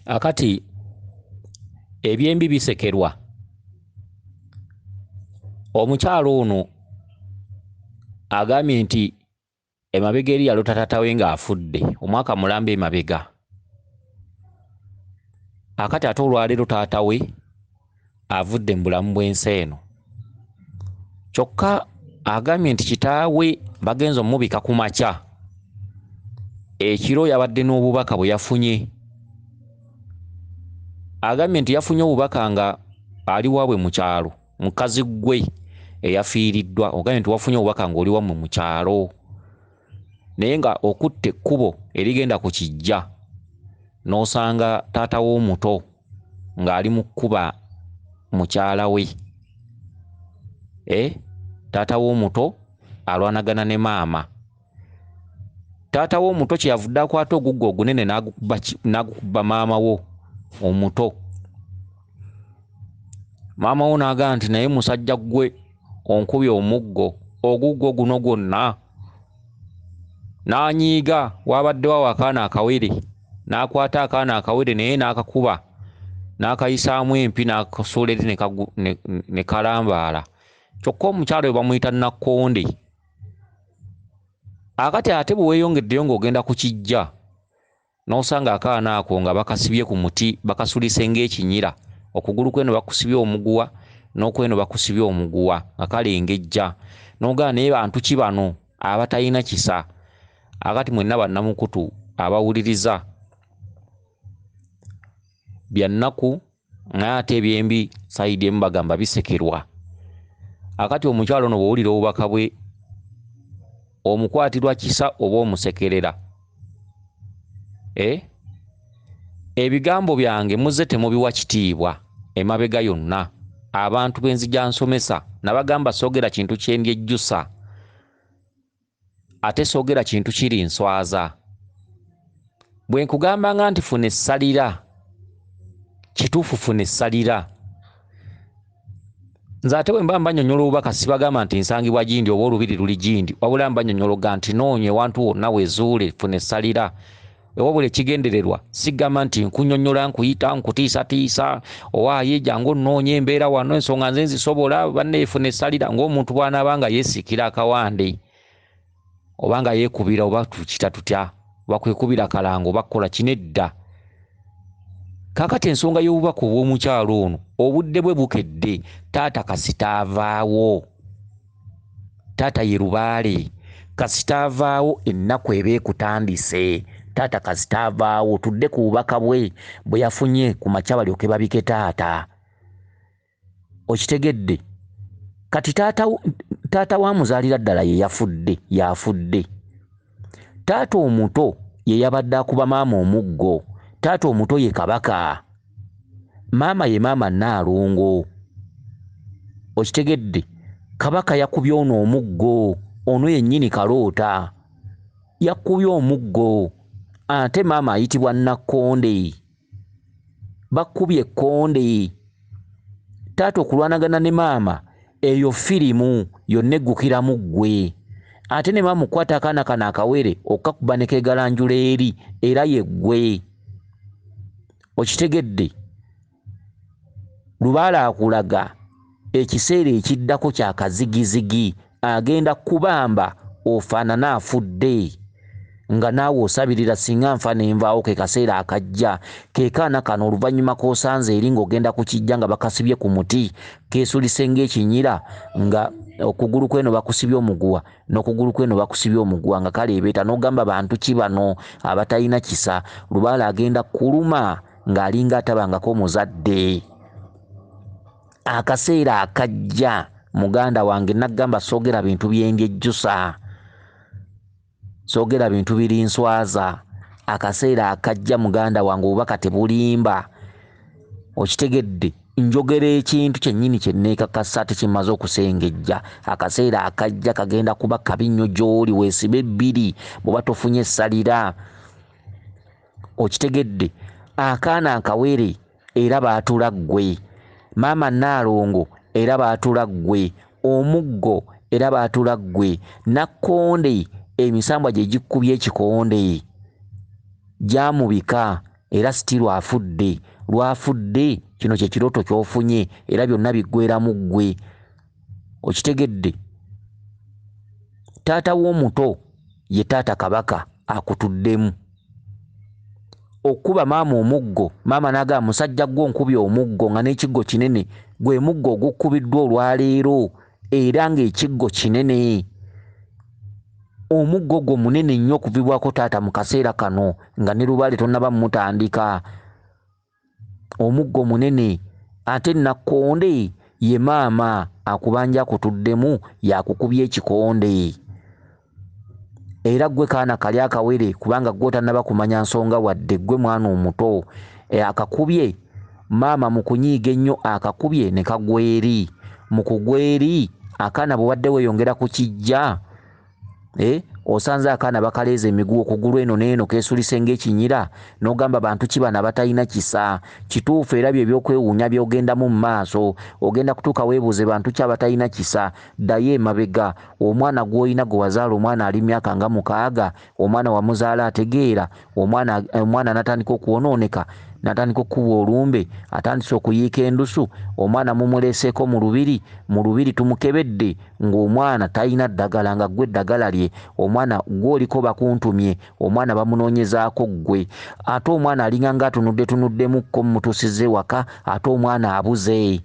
Akati ebyembi bisekerwa. Omukyalo ono agambye nti emabega eri yalota taata we ng'afudde omwaka mulamba emabega. Akati ate olwaleero taata we avudde mu bulamu bw'ensi eno. Kyokka agambye nti kitaawe bagenze omubika ku makya, ekiro yabadde n'obubaka bwe yafunye. Agambye nti yafunye obubaka nga ali waabwe mu kyalo, mukazi gwe eyafiiriddwa. Ogambye nti wafunye obubaka ng'oli wammwe mu kyalo, naye nga okutta ekkubo erigenda ku kijja n'osanga taata w'omuto ng'ali mu kkuba mukyala we. Taata w'omuto alwanagana ne maama. Taata w'omuto kye yavudde akwata oguggo ogunene n'agukuba maama wo omuto. Maama wo n'agamba nti naye musajja ggwe onkubye omuggo, oguggo guno gwonna. N'anyiiga, waabaddewo akaana akawere, n'akwata akaana akawere naye n'akakuba, n'akayisaamu empi n'akasuula eri ne kalambaala. Kyokka omukyala oyo bamuyita Nakkonde. Akati ate bwe weeyongeddeyo ng'ogenda ku kijja, n'osanga akaana ako nga bakasibye ku muti, bakasulise ng'ekinyira. Okugulu kweno bakusibye omuguwa, n'okweno bakusibye omuguwa nga kalengejja. N'ogamba naye bantu ki bano abatalina kisa? Akati mwenna bannamukutu abawuliriza, bya nnaku naye ate ebyembi sayidi emu bagamba bisekerwa. Akati omukyalo ono bw'owulira obubaka bwe omukwatirwa kisa oba omusekerera. Ebigambo byange muzze temubiwa kitiibwa emabega yonna. Abantu be nzija nsomesa nabagamba soogera kintu kye ndyejjusa, ate soogera kintu kiri nswaza. Bwe nkugambanga nti funa essalira, kituufu funa essalira. Nze ate bwe mba mbanyonnyola obubaka sibagamba nti nsangibwa gindi oba olubiri luli gindi, wabula mbanyonnyologa nti noonya ewantu wonna weezuule, funa essalira. Wabula ekigendererwa sigamba nti nkunyonnyola, nkuyita, nkutiisatiisa, owaaye jangu onnoonya embeera wano, ensonga nze nzisobola, banne funa essalira. Ng'omuntu bw'anaaba nga yeesiikira akawande oba nga yeekubira oba tukita tutya, oba kwekubira kalango oba kukola kino edda. Kaakati ensonga y'obubaka obw'omukyalo ono, obudde bwe bukedde, taata kasita avaawo. Taata ye lubaale, kasita avaawo ennaku eba ekutandise. Taata kasita avaawo, tudde ku bubaka bwe bwe yafunye ku makya balyoke babike taata. Okitegedde? Kati taata wa muzaalira ddala ye yafudde, yafudde. Taata omuto ye yabadde akuba maama omuggo. Taata omuto ye kabaka, maama ye maama Nnaalongo. Okitegedde? Kabaka yakubye ono omuggo, ono yennyini kaloota yakubye omuggo, ate maama ayitibwa Nakkonde. Bakubye ekkonde. Taata okulwanagana ne maama eyo firimu yonna eggukiramu ggwe. Ate ne maama okukwata akaana kano akawere okakuba ne keegalanjula eri, era ye ggwe. Okitegedde? Lubaale akulaga ekiseera ekiddako kya kazigizigi, agenda kubamba ofaanana afudde, nga naawe osabirira singa nfa ne nvaawo ke kaseera akajja. Ke kaana kano oluvannyuma k'osanze eri ng'ogenda ku kijja nga bakasibye ku muti, keesulise ng'ekinyira, nga okugulu kweno bakusibye omuguwa n'okugulu kweno bakusibye omuguwa nga kaleebeeta. N'ogamba bantu ki bano abatalina kisa? Lubaale agenda kuluma ng'alinga atabangako omuzadde. Akaseera akajja muganda wange nagamba soogera bintu byendyejjusa, soogera bintu biri nswaza. Akaseera akajja muganda wange obubaka tebulimba. Okitegedde? Njogera ekintu kyennyini kye neekakasa ate kyemmaze okusengejja. Akaseera akajja kagenda kuba kabi nnyo gy'oli, weesibe ebbiri bw'oba tofunye essalira. Okitegedde? Akaana akawere era baatula ggwe, maama Nnaalongo era baatula ggwe, omuggo era baatula ggwe, Nakkonde emisambwa gye gikubye ekikonde gyamubika Era still afudde, lwafudde kino kye kirooto ky'ofunye, era byonna biggweeramu ggwe. Okitegedde? Taata w'omuto ye taata Kabaka akutuddemu. Okuba maama omuggo, maama n'agamba musajja gwo nkubye omuggo nga n'ekiggo kinene, gwe muggo ogukubiddwa olwaleero era ng'ekiggo kinene. Omuggo gwo munene nnyo okuvibwako taata mu kaseera kano nga ne lubaale tonnaba mutandika. Omuggo munene. Ate Nakkonde ye maama akubanja akutuddemu yakukubye ekikonde. Era ggwe kaana kali akawere, kubanga ggwe otannaba kumanya nsonga wadde, ggwe mwana omuto. Akakubye maama mu kunyiiga ennyo, akakubye ne kagwa eri. Mu kugwa eri akaana bw'obadde weeyongera ku kijja, osanze akaana bakaleeza emiguwa okugulu eno n'eno keesulise ng'ekinyira, n'ogamba bantu ki bano abatalina kisa. Kituufu era bye ebyokwewuunya by'ogendamu mu maaso. Ogenda kutuuka weebuuze bantu ki abatalina kisa. Ddayo emabega, omwana gw'olina gwe wazaala, omwana ali myaka nga 6, omwana wamuzaala ategeera, omwana n'atandika okwonooneka, n'atandika okukubwa olumbe, atandise okuyiika endusu, omwana mumuleeseeko mu lubiri, mu lubiri tumukebedde ng'omwana talina ddagala, nga ggwe eddagala lye, omwana gw'oliko bakuntumye, omwana bamunoonyezaako ggwe. Ate omwana alinga ng'atunudde tunuddemukko mmutuusizza ewaka, ate omwana abuze.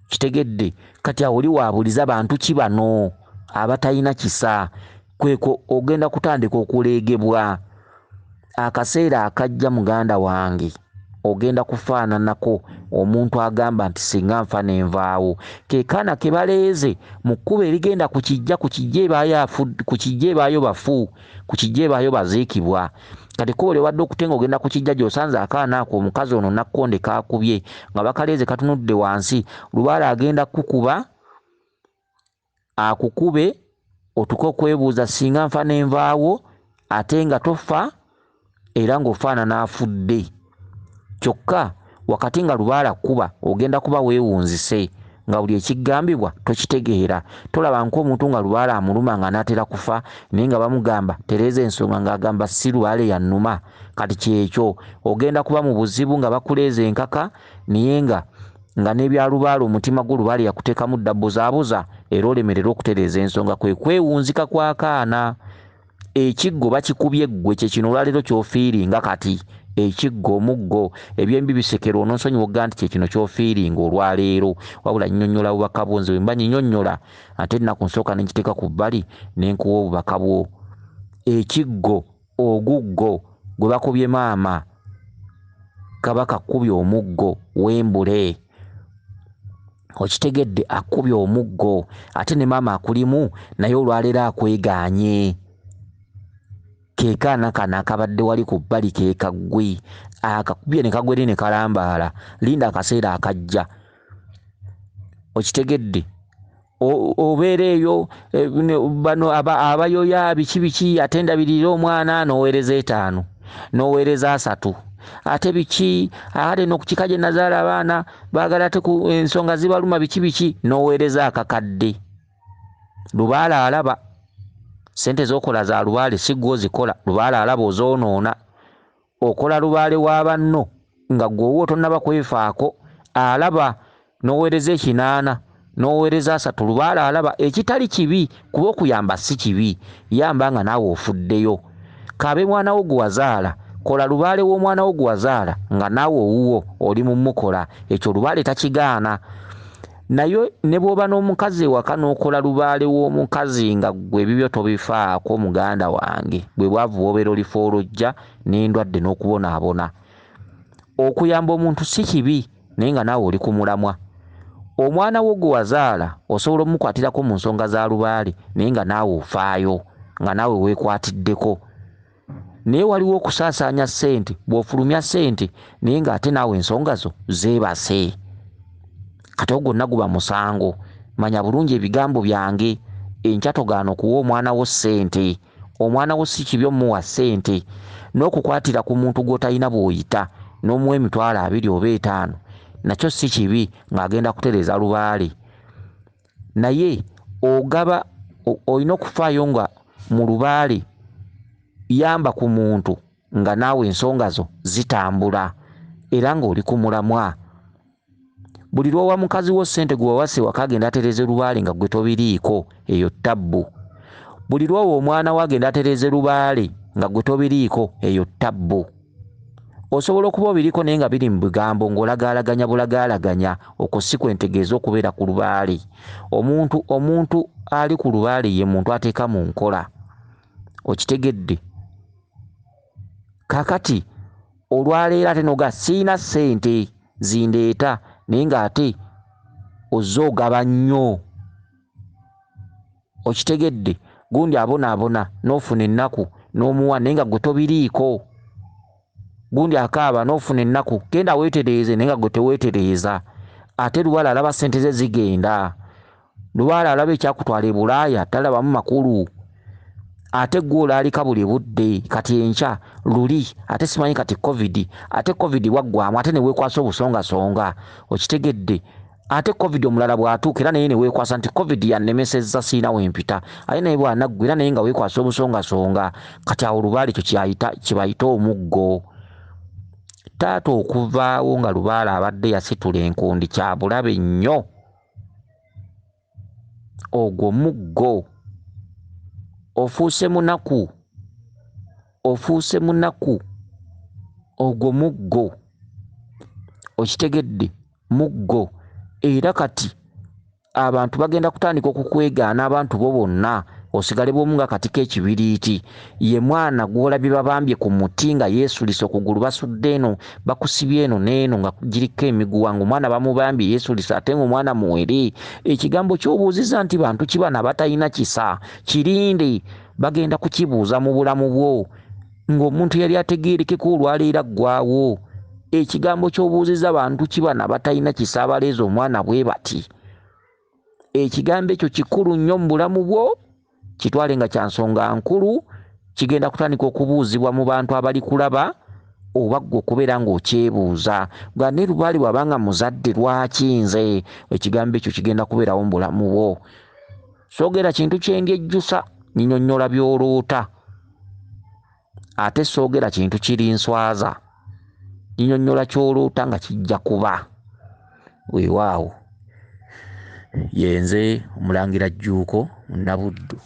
Kitegedde? Kati awo oli waabuliza bantu ki bano abatalina kisa? Kweko ogenda kutandika okuleegebwa. Akaseera akajja muganda wange ogenda kufaananako omuntu agamba nti singa nfa ne nvaawo. Ke kaana ke baleeze mu kkubo erigenda ku kijja, ku kijja ebaayo afu, ku kijja ebaayo bafu, ku kijja ebaayo baziikibwa. Kati ekkubo ly'obadde okutenga ogenda ku kijja gy'osanze akaana ako, omukazi ono Nakkonde kaakubye nga bakaleeze katunudde wansi. Lubaale agenda kukuba, akukube otuuke okwebuuza singa nfa ne nvaawo, ate nga tofa era ng'ofaanana afudde. Kyokka wakati nga lubaale akkuba ogenda kuba weewunzise nga buli ekigambibwa tokitegeera. Tolaba nk'omuntu nga lubaale amuluma nga anaatera kufa, naye nga bamugamba tereeza ensonga ng'agamba si lubaale yannuma. Kati kyekyo, ogenda kuba mu buzibu nga bakuleeza enkaka, naye nga n'ebya lubaale omutima gwo lubaale yakuteekamu dda buzaabuza, era olemererwa okutereeza ensonga. Kwe kwewunzika kw'akaana. Ekiggo bakikubye ggwe, kye kino olwaleero ky'ofiiringa kati. Ekiggo, omuggo, ebyembi bisekerwa, onoonsonyiwa ogamba nti kye kino ky'ofiiringa olwaleero. Wabula nnyonnyola bubaka bwo, nze bwe mba nnyonnyola ate ennaku nsooka ne nkiteeka ku bbali ne nkuwa obubaka bwo. Ekiggo, oguggo gwe bakubye maama, Kabaka akkubye omuggo w'embule. Okitegedde? Akkubye omuggo, ate ne maama akulimu naye olwaleero akwegaanye. Ke kaana kano akabadde wali ku bbali ke kaggwe, akakubye ne kagwa eri ne kalambaala. Linda akaseera akajja. Okitegedde? Obeera eyo, bano abayoya biki biki, ate ndabirira omwana n'oweereza 5, n'oweereza 3, ate biki, ate no ku kika gye nazaala abaana baagala ate ku ensonga zibaluma biki biki, n'oweereza akakadde. Lubaale alaba ssente z'okola za lubaale, si ggwe ozikola. Lubaale alaba ozoonoona. Okola lubaale wa banno nga ggwe owuwo tonnaba kwefaako, alaba n'oweereza 8, n'oweereza 3. Lubaale alaba ekitali kibi, kuba okuyamba si kibi, yamba nga naawe ofuddeyo. K'abe mwana wo gwe wazaala, kola lubaale w'omwana wo gwe wazaala nga naawe owuwo oli mu mukola, ekyo lubaale takigaana. Naye ne bw'oba n'omukazi ewaka n'okola lubaale w'omukazi nga ggwe ebibyo tobifaako, muganda wange, bwe bwavu bw'obeera olifa olojja n'endwadde n'okubonaabona. Okuyamba omuntu si kibi, naye nga naawe oli ku mulamwa. Omwana wo gwe wazaala osobola omukwatirako mu nsonga za lubaale, naye nga naawe ofaayo, nga naawe weekwatiddeko. Naye waliwo okusaasaanya ssente, bw'ofulumya ssente naye ng'ate naawe ensonga zo zeebase. Kati ogwo gwonna guba musango. Manya bulungi ebigambo byange. Enkya togaana okuwa omwana wo ssente. Omwana wo si kibi omuwa ssente, n'okukwatira ku muntu gw'otalina bw'oyita n'omuwa 20,000 oba 5, nakyo si kibi ng'agenda kutereeza lubaale. Naye ogaba, olina okufaayo nga mu lubaale yamba ku muntu nga naawe ensonga zo zitambula era ng'oli ku mulamwa. Buli lw'owa mukazi wo ssente gwe wawasa ewaka agenda atereeze lubaale nga gwe tobiriiko, eyo tabbu. Buli lw'owa omwana wo agenda atereeze lubaale nga gwe tobiriiko, eyo tabbu. Osobola okuba obiriko naye nga biri mu bigambo ng'olagaalaganya bulagaalaganya, okwo si kwe ntegeeza okubeera ku lubaale. Omuntu ali ku lubaale ye muntu ateeka mu nkola. Okitegedde? Kaakati olwaleero ate n'oga siina ssente zindeeta, naye ng'ate ozze ogaba nnyo. Okitegedde? Gundi abonaabona n'ofuna ennaku n'omuwa naye nga gwe tobiriiko. Gundi akaaba n'ofuna ennaku, genda weetereeze naye nga gwe teweetereeza. Ate lubaale alaba ssente ze zigenda. Lubaale alaba ekyakutwala e Bulaaya talabamu makulu. Ate gwe olaalika buli budde, kati enkya luli, ate simanyi kati COVID, ate COVID bwaggwamu ate ne weekwasa obusongasonga. Okitegedde? Ate COVID omulala bw'atuuka era naye ne weekwasa nti COVID yannemesezza siina we mpita, ate naye bw'anaggwa era naye nga weekwasa obusongasonga. Kati awo lubaale ekyo kye bayita omuggo. Taata okuvaawo nga lubaale abadde yasitula enkundi kya bulabe nnyo. Ogwo muggo. Ofuuse munaku, ofuuse munaku, ogwo muggo. Okitegedde? Muggo. Era kati abantu bagenda kutandika okukwegaana abantu bo bonna, osigale bw'omu nga kati k'ekibiriiti. Ye mwana gw'olabye babambye ku muti nga yeesulise okugulu, basudde eno, bakusibye eno n'eno nga giriko emiguwa, ng'omwana bamubambye yeesulise ate ng'omwana muwere. Ekigambo ky'obuuzizza nti bantu ki bano abatalina kisa, kirinde, bagenda kukibuuza mu bulamu bwo ng'omuntu yali ategeerekeka olwaleero aggwawo. Ekigambo ky'obuuzizza bantu ki bano abatalina kisa abaleeza omwana bwe bati. Ekigambo ekyo kikulu nnyo mu bulamu bwo, kitwale nga kya nsonga nkulu, kigenda kutandika okubuuzibwa mu bantu abali kulaba oba ggwe okubeera ng'okyebuuza nga ne lubaale bw'abanga muzadde lwaki nze. Ekigambo ekyo kigenda kubeerawo mu bulamu bwo. Soogera kintu kye ndyejjusa, nnyonnyola by'oloota. Ate soogera kintu kiri nswaza, nnyonnyola ky'oloota nga kijja kuba. Weewaawo. Ye nze Omulangira Jjuuko Munnabuddu.